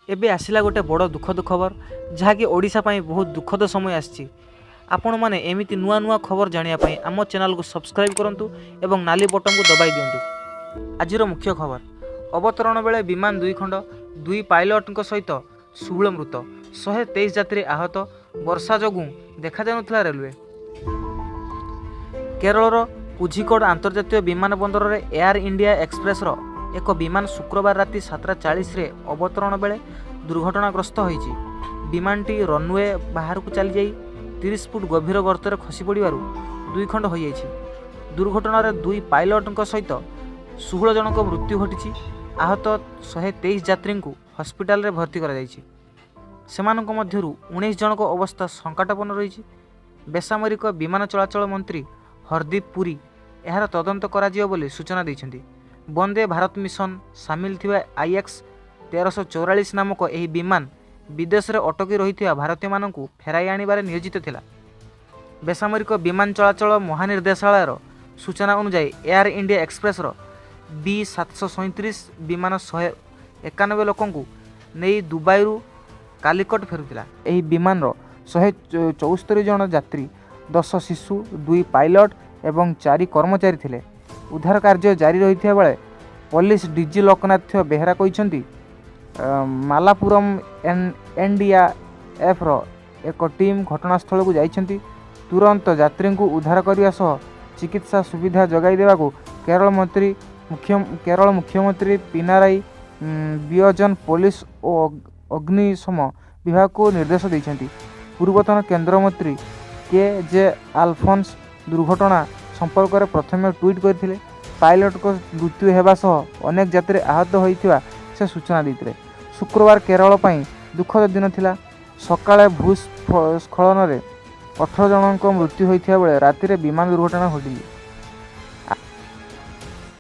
ଏବେ ଆସିଲା ଗୋଟେ ବଡ଼ ଦୁଃଖଦ ଖବର, ଯାହାକି ଓଡ଼ିଶା ପାଇଁ ବହୁତ ଦୁଃଖଦ ସମୟ ଆସିଛି। ଆପଣମାନେ ଏମିତି ନୂଆ ନୂଆ ଖବର ଜାଣିବା ପାଇଁ ଆମ ଚ୍ୟାନେଲକୁ ସବସ୍କ୍ରାଇବ୍ କରନ୍ତୁ ଏବଂ ନାଲି ବଟନକୁ ଦବାଇ ଦିଅନ୍ତୁ। ଆଜିର ମୁଖ୍ୟ ଖବର: ଅବତରଣ ବେଳେ ବିମାନ ଦୁଇ ଖଣ୍ଡ, ଦୁଇ ପାଇଲଟଙ୍କ ସହିତ 16 ମୃତ, 123 ଯାତ୍ରୀ ଆହତ। ବର୍ଷା ଯୋଗୁଁ ଦେଖାଯାଉନଥିଲା ରେଲୱେ। କେରଳର କୋଝିକୋଡ଼ ଆନ୍ତର୍ଜାତୀୟ ବିମାନ ବନ୍ଦରରେ ଏୟାର ଇଣ୍ଡିଆ ଏକ୍ସପ୍ରେସର ଏକ ବିମାନ ଶୁକ୍ରବାର ରାତି 7:40ରେ ଅବତରଣ ବେଳେ ଦୁର୍ଘଟଣାଗ୍ରସ୍ତ ହୋଇଛି। ବିମାନଟି ରନୱେ ବାହାରକୁ ଚାଲିଯାଇ 30 ଫୁଟ ଗଭୀର ଗର୍ତ୍ତରେ ଖସି ପଡ଼ିବାରୁ ଦୁଇ ଖଣ୍ଡ ହୋଇଯାଇଛି। ଦୁର୍ଘଟଣାରେ ଦୁଇ ପାଇଲଟଙ୍କ ସହିତ 16 ଜଣଙ୍କ ମୃତ୍ୟୁ ଘଟିଛି। ଆହତ 123 ଯାତ୍ରୀଙ୍କୁ ହସ୍ପିଟାଲରେ ଭର୍ତ୍ତି କରାଯାଇଛି। ସେମାନଙ୍କ ମଧ୍ୟରୁ 19 ଜଣଙ୍କ ଅବସ୍ଥା ସଙ୍କଟାପନ୍ନ ରହିଛି। ବେସାମରିକ ବିମାନ ଚଳାଚଳ ମନ୍ତ୍ରୀ ହରଦୀପ ପୁରୀ ଏହାର ତଦନ୍ତ କରାଯିବ ବୋଲି ସୂଚନା ଦେଇଛନ୍ତି। ବନ୍ଦେ ଭାରତ ମିଶନ ସାମିଲ ଥିବା ଆଇଏକ୍ସ 1344 ନାମକ ଏହି ବିମାନ ବିଦେଶରେ ଅଟକି ରହିଥିବା ଭାରତୀୟମାନଙ୍କୁ ଫେରାଇ ଆଣିବାରେ ନିୟୋଜିତ ଥିଲା। ବେସାମରିକ ବିମାନ ଚଳାଚଳ ମହାନିର୍ଦ୍ଦେଶାଳୟର ସୂଚନା ଅନୁଯାୟୀ, ଏୟାର ଇଣ୍ଡିଆ ଏକ୍ସପ୍ରେସର ବି 737 ବିମାନ 191 ଲୋକଙ୍କୁ ନେଇ ଦୁବାଇରୁ କାଲିକଟ ଫେରୁଥିଲା। ଏହି ବିମାନର 174 ଜଣ ଯାତ୍ରୀ, 10 ଶିଶୁ, ଦୁଇ ପାଇଲଟ ଏବଂ ଚାରି କର୍ମଚାରୀ ଥିଲେ। ଉଦ୍ଧାର କାର୍ଯ୍ୟ ଜାରି ରହିଥିବା ବେଳେ ପୋଲିସ ଡିଜି ଲୋକନାଥ ବେହେରା କହିଛନ୍ତି, ମାଲାପୁରମ ଏନ୍ଡିଆର୍ଏଫ୍ର ଏକ ଟିମ୍ ଘଟଣାସ୍ଥଳକୁ ଯାଇଛନ୍ତି। ତୁରନ୍ତ ଯାତ୍ରୀଙ୍କୁ ଉଦ୍ଧାର କରିବା ସହ ଚିକିତ୍ସା ସୁବିଧା ଯୋଗାଇ ଦେବାକୁ କେରଳ ମୁଖ୍ୟମନ୍ତ୍ରୀ ପିନାରାଇ ବିଜୟନ ପୋଲିସ ଓ ଅଗ୍ନିଶମ ବିଭାଗକୁ ନିର୍ଦ୍ଦେଶ ଦେଇଛନ୍ତି। ପୂର୍ବତନ କେନ୍ଦ୍ରମନ୍ତ୍ରୀ କେ ଜେ ଆଲଫୋନ୍ସ ଦୁର୍ଘଟଣା ସମ୍ପର୍କରେ ପ୍ରଥମେ ଟ୍ୱିଟ୍ କରିଥିଲେ। ପାଇଲଟଙ୍କ ମୃତ୍ୟୁ ହେବା ସହ ଅନେକ ଯାତ୍ରୀ ଆହତ ହୋଇଥିବା ସେ ସୂଚନା ଦେଇଥିଲେ। ଶୁକ୍ରବାର କେରଳ ପାଇଁ ଦୁଃଖଦ ଦିନ ଥିଲା। ସକାଳେ ଭୂସ୍ଖଳନରେ 18 ଜଣଙ୍କ ମୃତ୍ୟୁ ହୋଇଥିବା ବେଳେ ରାତିରେ ବିମାନ ଦୁର୍ଘଟଣା ଘଟିଛି।